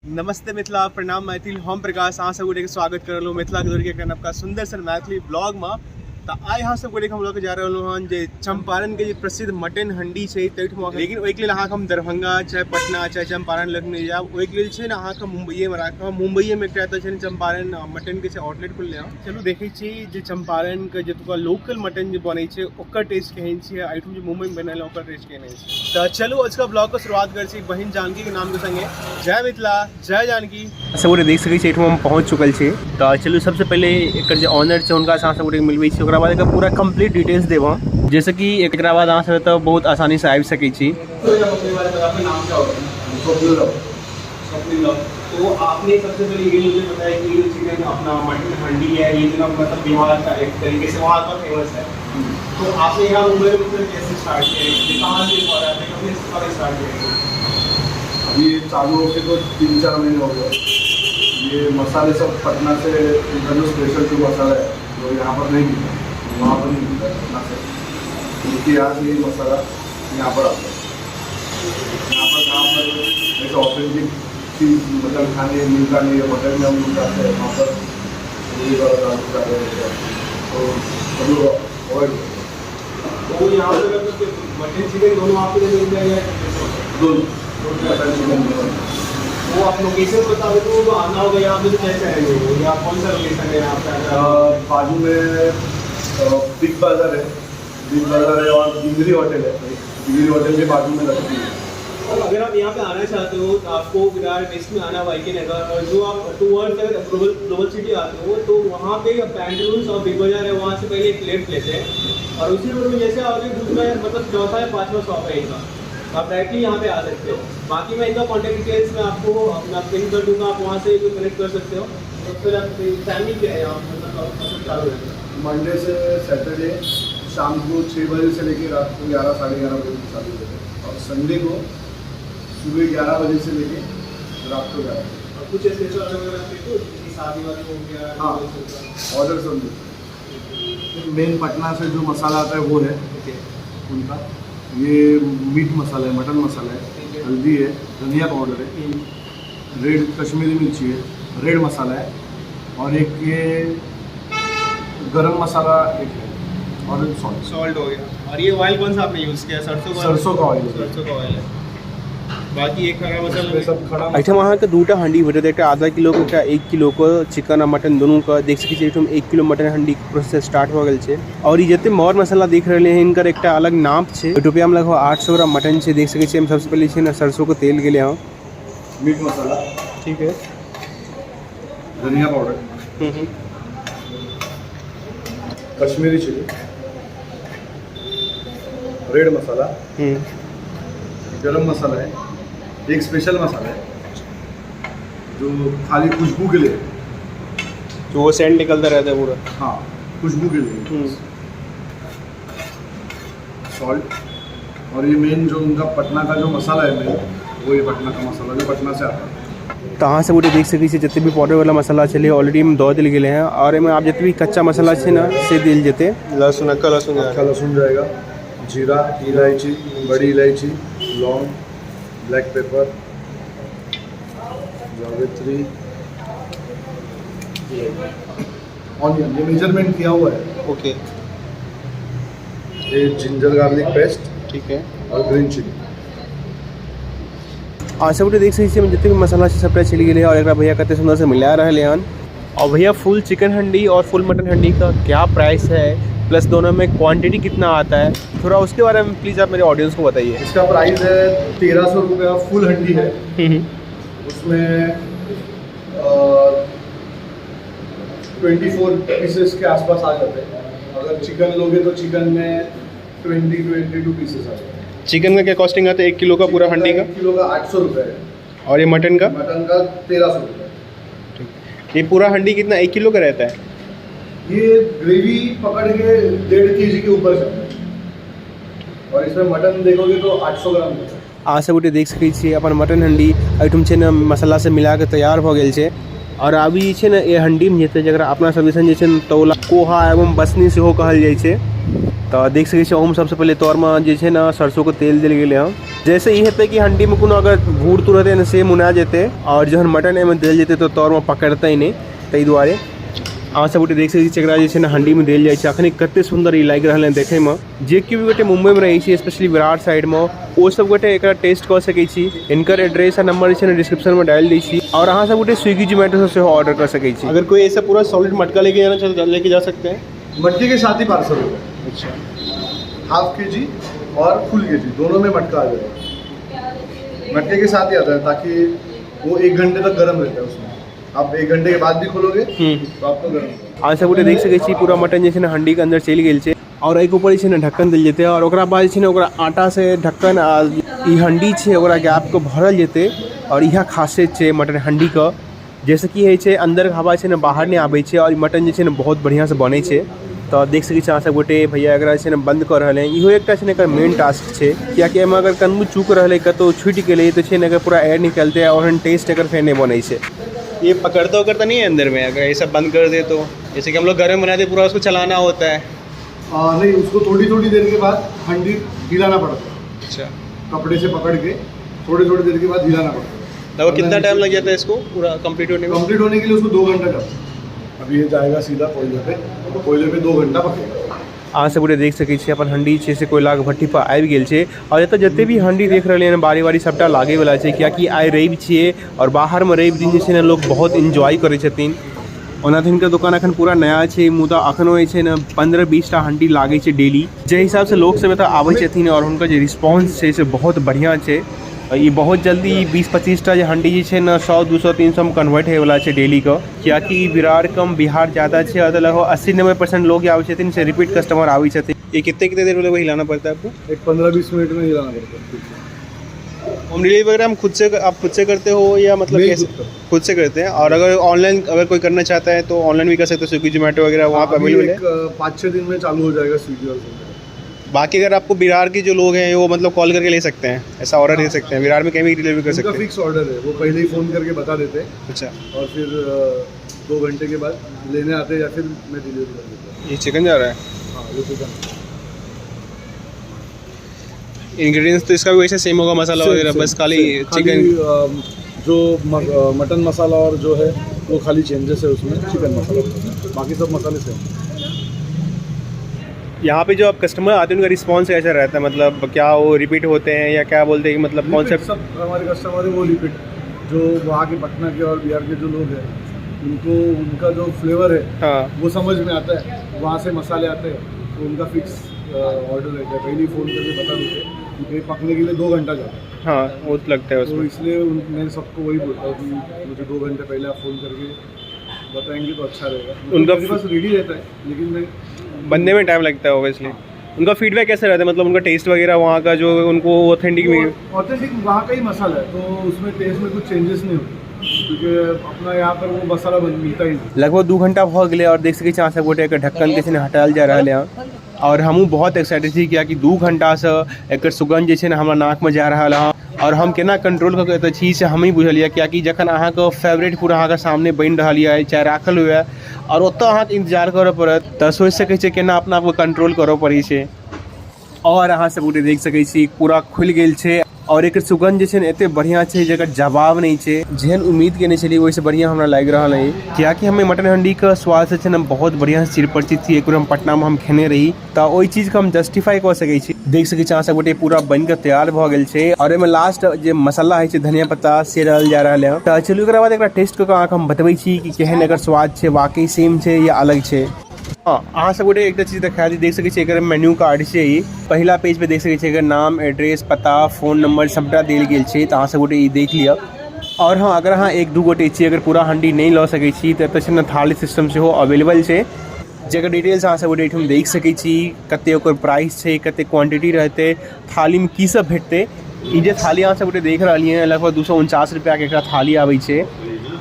नमस्ते मिथिला, प्रणाम मैथिल। हम प्रकाश अहाँ सब गोटेके स्वागत कर रहलहुँ मिथिला ग्लोरीके एकटा नवका सुंदर सन मैथिली ब्लॉगमे। तऽ आइ अहाँ सब गोटेके हम लऽ कऽ जा रहलहुँ हन जे चंपारणके जे प्रसिद्ध मटन हंडी छै ताहिठमा। लेकिन ओहिके लेल अहाँके हम दरभंगा चाहे पटना चाहे चंपारण लग नहि जायब, ओहिके लेल छै ने अहाँके मुम्बइएमे राखब। मुम्बइएमे एकटा एतऽ छै ने चंपारण मटनके छै आउटलेट खुललै हँ। चलू देखै छी जे चंपारणके जतुका लोकल मटन जे बनै छै ओकर टेस्ट केहन छै, एहिठाम जे मुम्बईमे बनल ओकर टेस्ट केहन छै। तऽ चलू आजका ब्लॉग के शुरुआत करै छी बहिन जानकी के नाम के संगे। जय मिथिला, जय जानकी। सब गोटे देख सकै छी एहिठाम हम पहुँच चुकल छी। तऽ चलू सबसे पहिले एकर जे ऑनर छै हुनका से अहाँ सब गोटे मिलबै छी, ओकरा बाद एकर पूरा कंप्लीट डिटेल्स देब हम, जैसे कि एकरा बाद अहाँ सब एतऽ बहुत आसानी से आबि सकै छी। नाम क्या होगा? स्वप्निल। तो आपने सबसे पहले ये मुझे बताया कि ये चिकन अपना मटन हंडी है, ये जो मतलब बिहार का एक तरीके से वहाँ का फेमस है, तो आपने यहाँ मुंबई में मतलब कैसे स्टार्ट किया, ये कहाँ से हो रहा है, कभी इसका स्टार्ट किया? अभी ये चालू होके तो 3-4 महीने हो गए। ये मसाले सब पटना से, इनका जो स्पेशल जो मसाला है वो यहाँ पर नहीं मिलता, वहाँ पर नहीं मिलता है, पटना से उनके यहाँ से ये मसाला यहाँ पर आता है। यहाँ पर कहाँ पर ऐसा ऑथेंटिक चीज़ मटन खाने मिलता नहीं है। होटल में हम लोग जाते हैं, वहाँ पर मुर्गी का दाल जाते हैं तो सब लोग अवॉइड करते हैं। तो यहाँ पे मतलब मटन चिकन दोनों आपको मिल जाएगा? दोनों, मटन चिकन दोनों। वो आप लोकेशन बता दो तो आना होगा यहाँ पे तो कैसे आएंगे वो, या कौन सा लोकेशन है यहाँ पे? बाजू में बिग बाज़ार है, बिग बाज़ार है और गिंगरी होटल है, गिंगरी होटल के बाजू में लगती है। और अगर आप यहाँ पे आना चाहते हो तो आपको विरार वेस्ट में आना वाई के नगर, और जो आप टूवर्ड्स अगर ग्लोबल ग्लोबल सिटी आते हो तो वहाँ पे पैंटलून्स और बिग बाजार है, वहाँ से पहले एक लेफ्ट लेते हैं और उसी रोड में जैसे आओगे दूसरा मतलब चौथा या पाँचवा शॉप है इनका, तो आप डायरेक्टली यहाँ पे आ सकते हो। बाकी मैं इनका कॉन्टैक्ट डिटेल्स मैं आपको अपना पिन कर दूँगा, आप वहाँ से कनेक्ट कर सकते हो। तो फिर आप टाइमिंग क्या है यहाँ, मतलब चालू रहता है? मंडे से सैटरडे शाम को 6 बजे से लेके रात को 11 11:30 बजे तक चालू रहता है और संडे को सुबह 11 बजे से लेके रात को 11 बजे। और कुछ स्पेशल ऑर्डर वगैरह देते हो, जैसे शादी वादी हो गया? हाँ, ऑर्डर सब मिलता है। मेन पटना से जो मसाला आता है वो है उनका। ये मीट मसाला है, मटन मसाला है, हल्दी है, धनिया पाउडर है, रेड कश्मीरी मिर्ची है, रेड मसाला है और एक ये गरम मसाला एक है और एक सॉल्ट। सॉल्ट हो गया। और ये ऑयल कौन सा आपने यूज़ किया? सरसों का? सरसों का ऑयल। सरसों का ऑयल है। बाकी एक खड़ा मसाला सब खड़ा। एहिठाम अहाँके दूटा हंडी भेटत, एकटा आधा किलो के, एकटा 1 किलो के, चिकन आ मटन दुनू के। देख सकै छी एहिठाम 1 किलो मटन हंडी के प्रोसेस स्टार्ट भऽ गेल छै। और ई जते मर मसाला देख रहले हैं इनकर एकटा अलग नाप छै। रुपया में लगभग 800 ग्राम मटन छै। देख सकै छी हम सबसे पहले छै ने सरसों के तेल गेले हँ। मीट मसाला। ठीक है। धनिया पाउडर, कश्मीरी चिली, रेड मसाला, गरम मसाला है, एक स्पेशल मसाला है जो खाली खुशबू के लिए। तो वो सेंट निकलता रहता है पूरा? हाँ, खुशबू के लिए। सॉल्ट और ये मेन जो उनका पटना का जो मसाला है मेन, वो ये पटना का मसाला जो पटना से आता है। तो अहाँ सब गोटे देख सकै छी जते भी पाउडर वाला मसाला छलै ऑलरेडी एहिमे दऽ देल गेलै हँ। और एहिमे आब जते भी कच्चा मसाला छै ने से देल जेतै। लहसुन, अक्का लहसुन। अक्खा लहसुन जाएगा, जीरा, इलायची, बड़ी इलायची, लौंग, ब्लैक पेपर, जावित्री, ऑनियन, ये मेजरमेंट किया हुआ है। ये जिंजर गार्लिक पेस्ट। ठीक है। और ग्रीन चिली। अहाँ सब गोटे देख सकै छी जते भी मसाला छै सबटा चलि गेलै और एकरा भैया कते सुंदर से मिला रहलै हन। और भैया फुल चिकन हंडी और फुल मटन हंडी का क्या प्राइस है, प्लस दोनों में क्वांटिटी कितना आता है, थोड़ा उसके बारे में प्लीज़ आप मेरे ऑडियंस को बताइए। इसका प्राइस है 1300 रुपया फुल हंडी है। उसमें 24 पीसेस के आसपास आ जाते हैं। अगर चिकन लोगे तो चिकन में 20-22 पीसेस आ जाते हैं। चिकन का क्या कॉस्टिंग आता है 1 किलो का पूरा हंडी का? 1 किलो का 800 रुपये है। और ये मटन का? मटन का 1300 रुपये। ठीक। ये पूरा हंडी कितना 1 किलो का रहता है? ये ग्रेवी पकड़ के 1.5 केजी के ऊपर जाता है और इसमें मटन देखोगे तो 800 ग्राम होता है। अहाँ सब गोटे देख सकै छी अपन मटन हंडी एहिठाम छै ने मसाला से मिला के तैयार भऽ गेल छै। आओर अभी जे छै ने ए हण्डीमे जेतै, जकरा अपना सब दिसन जे छै ने तौला, कोहा एवं बसनी सेहो कहल जाइ छै। तऽ देख सकै छियै, ओहोमे सबसँ पहिले तरमे जे छै ने सरसोके तेल देल गेलै हँ, जैसे ई हेतै कि हण्डीमे कोनो अगर भूर तूर हेतै ने, से मुना जेतै, आओर जहन मटन एहिमे देल जेतै तऽ तरमे पकड़तै नहि। ताहि दुआरे अहाँ सब गोटे देख सकै छी, एकरा जे छै ने हण्डीमे देल जाइ छै। अखन कते सुन्दर ई लागि रहल हँ देखैमे। जे केओ भी गोटे मुम्बईमे रहै छी, स्पेशली विरार साइडमे, ओ सब गोटे एकरा टेस्ट कऽ सकै छी। हिनकर एड्रेस आ नंबर जे छै ने डिस्क्रिप्शनमे डालि दै छी, आओर अहाँ सब गोटे स्विगी जोमेटो से सेहो ऑर्डर कऽ सकै छी। अगर कोई ऐसा पूरा सॉलिड मटका लेके जाना चाहे तो लेके जा सकते हैं? मटके के साथ ही पार्सल होगा। हाफ के जी और फुल के जी दोनों में मटका आ जाएगा। मटके के साथ ही आता है, ताकि वो एक घंटे तक गर्म रहता है। उसमें आप एक घंटे के बाद भी खोलोगे तो आपको गर्म। अहाँ सब गोटे देख सकै छी, पूरा मटन जे छै ने हंडीके अंदर चलि गेल छै, आओर एहिके ऊपर जे छै ने ढक्कन देल जेतै, आओर ओकरा बाद जे छै ने ओकरा आटासँ ढक्कन आ ई हंडी छै ओकरा गैपके भरल जेतै। आओर इएह खासियत छै मटन हंडीके, जाहिसँ की होइ छै, अन्दरके हवा छै ने बाहर नहि आबै छै, आओर मटन जे छै ने बहुत बढ़िआँसँ बनै छै। तऽ देख सकै छी अहाँ सब गोटे, भैया एकरा जे छै ने बन्द कऽ रहल हँ। इहो एकटा छै ने एकर मेन टास्क छै, कियाकि एहिमे अगर कनिको चूक रहलै, कतहु छुटि गेलै, तऽ छै ने एकर पूरा एयर निकलतै आओर ओहन टेस्ट एकर फेर नहि बनै छै। ये पकड़ता उकड़ता नहीं है अंदर में, अगर ये सब बंद कर दे तो? जैसे कि हम लोग घर में बनाते, पूरा उसको चलाना होता है। नहीं, उसको थोड़ी थोड़ी देर के बाद हंडी हिलाना पड़ता है। कपड़े से पकड़ के थोड़ी थोड़ी देर के बाद हिलाना पड़ता है। लगभग कितना टाइम लग जाता है इसको पूरा कंप्लीट होने में? कंप्लीट होने के लिए उसको 2 घंटा जाता है। अभी ये जाएगा सीधा कोयले पे, तो कोयले पे 2 घंटा पकेगा। अहाँ सब गोटे देख सकै छी, अपन हंडी छै से कोयलाके भट्टी पर आबि गेल छै, आओर एतऽ जते भी हंडी देख रहलियै हन, बारी बारी सबटा लागै वला छै, कियाकि आइ रवि छियै, आओर बाहरमे रवि दिन जे छै ने लोक बहुत एन्जॉय करै छथिन। ओना तऽ हिनकर दोकान एखन पूरा नया छै, मुदा एखनो जे छै ने 15-20 टा हंडी लागै छै डेली। जाहि हिसाबसँ लोकसब एतऽ आबै छथिन आओर हुनकर जे रिस्पॉन्स छै से बहुत बढ़िआँ छै। ई बहुत जल्दी 20-25 टा जे हंडी जे छै ने 100, 200, 300मे कन्वर्ट होइवला छै डेलीके, कियाकि विरार कम बिहार ज्यादा छै, आओर लगभग 80-90% लोग जे आबै छथिन से रिपीट कस्टमर आबै छथिन। ये कितने कितने देर में लगभग हिलाना पड़ता है आपको? एक 15-20 मिनट में हिलाना पड़ता है फिर से। होम डिलीवरी वगैरह हम खुद से, आप खुद से करते हो या मतलब मैं कैसे? खुद करता हूँ। खुद से करते हैं, और अगर ऑनलाइन अगर कोई करना चाहता है तो ऑनलाइन भी कर सकते हैं? स्विगी जोमेटो वगैरह वहाँ पे अभी अवेलेबल है? एक 5-6 दिन में चालू हो जाएगा स्विगी और जोमेटो। बाकी अगर आपको बिहार के जो लोग हैं, वो मतलब कॉल करके ले सकते हैं, ऐसा ऑर्डर दे सकते हैं, बिहार में कहीं भी डिलीवरी कर उनका सकते हैं? फिक्स ऑर्डर है, वो पहले ही फ़ोन करके बता देते हैं। और फिर 2 घंटे के बाद लेने आते हैं या फिर मैं डिलीवरी कर देता हूँ। ये चिकन जा रहा है? हाँ, ये चिकन। इंग्रेडिएंट्स तो इसका भी वैसे सेम होगा, मसाला सेम, वगैरह? सेम, बस खाली सेम। चिकन। खाली, जो मटन मसाला और जो है वो खाली चेंजेस है उसमें, चिकन मसाला, बाकी सब मसाले सेम। यहाँ पे जो आप कस्टमर आते हैं, उनका रिस्पॉन्स कैसा रहता है? मतलब क्या वो रिपीट होते हैं या क्या बोलते हैं कि मतलब कौन सा? सब हमारे कस्टमर है वो रिपीट, जो वहाँ के पटना के और बिहार के जो लोग हैं, उनको उनका जो फ्लेवर है वो समझ में आता है। वहाँ से मसाले आते हैं, तो उनका फिक्स ऑर्डर रहता है। पहले ही फ़ोन करके बता देते हैं, क्योंकि पकने के लिए 2 घंटा जाता है। हाँ, वो तो लगता है तो उसमें। इसलिए मैं सबको वही बोलता हूँ कि मुझे 2 घंटे पहले आप फ़ोन करके बताएंगे तो अच्छा रहेगा। मतलब मेरे पास रेडी रहता है, लेकिन मैं बनने में टाइम लगता है ऑब्वियसली। उनका फीडबैक कैसे रहता है? मतलब उनका टेस्ट वगैरह वहाँ का जो उनको ऑथेंटिक ऑथेंटिक वहाँ का ही मसाला है, तो उसमें टेस्ट में कुछ चेंजेस नहीं होते, क्योंकि अपना यहाँ पर वो मसाला बन मिलता ही नहीं। लगभग 2 घंटा भऽ गेलै, आओर देख सकै छी अहाँ सब गोटे, एकर ढक्कन के छै ने हटायल जा रहल है, आओर हमहूँ बहुत एक्साइटेड छी, कियाकि 2 घंटासँ एकर सुगन्ध जे छै ने हमरा नाकमे जा रहल हँ, आओर हम केना कंट्रोल कऽ के एतऽ छी से हमही बुझलियै, कियाकि जखन अहाँके फेवरेट फूड अहाँके सामने बनि रहल यऽ, चाहे राखल हुए, आओर ओतऽ अहाँके इन्तजार करऽ पड़त, तऽ सोचि सकै छियै केना अपना आपके कंट्रोल करऽ पड़ै छै। आओर अहाँ सब गोटे देख सकै छी, पूरा खुलि गेल छै, आओर एकर सुगन्ध जे छै ने एते बढ़िआँ छै जेकर जवाब नहि छै। जेहन उम्मीद केने छलियै, ओहिसँ बढ़िआँ हमरा लागि रहल अइ, कियाकि हमे मटन हंडीके स्वाद से छै ने बहुत बढ़िआँ से चिरपरिचित छी। एक बेर हम पटनामे हम खेने रही, तऽ ओहि चीजके हम जस्टिफाई कऽ सकै छी। देख सकै छी अहाँ सब गोटे, पूरा बनि कऽ तैयार भऽ गेल छै, आओर एहिमे लास्ट जे मसाला होइ छै, धनिया पत्ता, से डालल जा रहल है। तऽ चलू, एकरा बाद एकरा टेस्ट कऽ कऽ अहाँके हम बतबै छी कि केहन एकर स्वाद छै, वाकई सेम छै या अलग छै। हँ, अहाँ सब गोटे एकटा चीज देखा दी। देख सकै छी, एकर मेन्यू कार्ड छै ई। पहिला पेज पे देख सकै छी, एकर नाम, एड्रेस, पता, फोन नंबर सबटा देल गेल छै। तऽ अहाँ सब गोटे ई देख लिअ। आओर हँ, अगर अहाँ एक दू गोटे छी, अगर पूरा हंडी नहि लऽ सकै छी, तऽ एतऽ छै ने थाली सिस्टम सेहो अवेलेबल छै, जेकर डिटेल्स अहाँ सब गोटे एहिठाम देख सकै छी, कते ओकर प्राइस छै, कते क्वांटिटी रहतै, थालीमे की सब भेटतै। ई जे थाली अहाँ सब गोटे देख रहलियै हँ, लगभग 249 रुपैआके एकटा थाली आबै छै।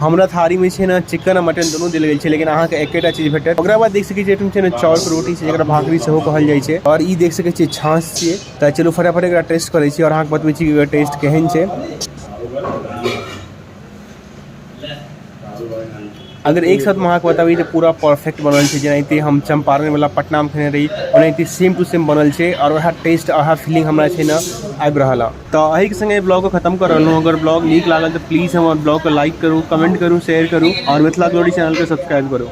हमरा थालीमे छै ने चिकन आ मटन दुनू देल गेल छै, लेकिन अहाँके एकेटा चीज भेटत। ओकरा बाद देख सकै छियै, एहिठाम छै ने चाउरके रोटी छै, जकरा भाकरी सेहो कहल जाइ छै, आओर ई देख सकै छियै छाछ छियै। तऽ चलू, फटाफट एकरा टेस्ट करै छी आओर अहाँके बतबै छी कि एकर टेस्ट केहन छै। अगर एक शब्दमे अहाँके बताबी तऽ पूरा परफेक्ट बनल छै। जेनाहिते हम चम्पारण वाला पटनामे खेने रही, ओनाहिते सेम टू सेम बनल छै आओर वएह टेस्ट, वएह फीलिंग हमरा छै ने आबि रहल है। तऽ एहिके संगे ब्लॉग को खत्म कर रहलहुँ। अगर ब्लॉग नीक लागल तऽ प्लीज हमर ब्लॉग को लाइक करू, कमेंट करू, शेयर करू आओर मिथिला ग्लोरी चैनल के सब्सक्राइब करू।